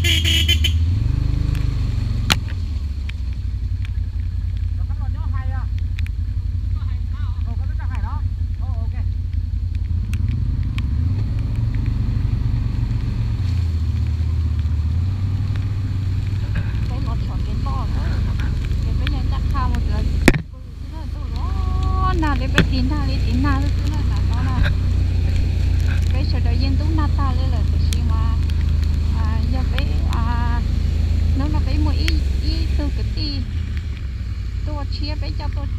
Peb los txog kev loj lawm, ces peb yuav ncaj qha mus ntawm xwb na, ntuj los nag li, peb tiv nag li tiv nag xwb xwb na tam no na. Peb sawv daws yeej ntub nag tag li lawm tiam sis mas yog peb, hnub no peb muaj ib tug kwv tij tuaj tshiab, peb coj tuaj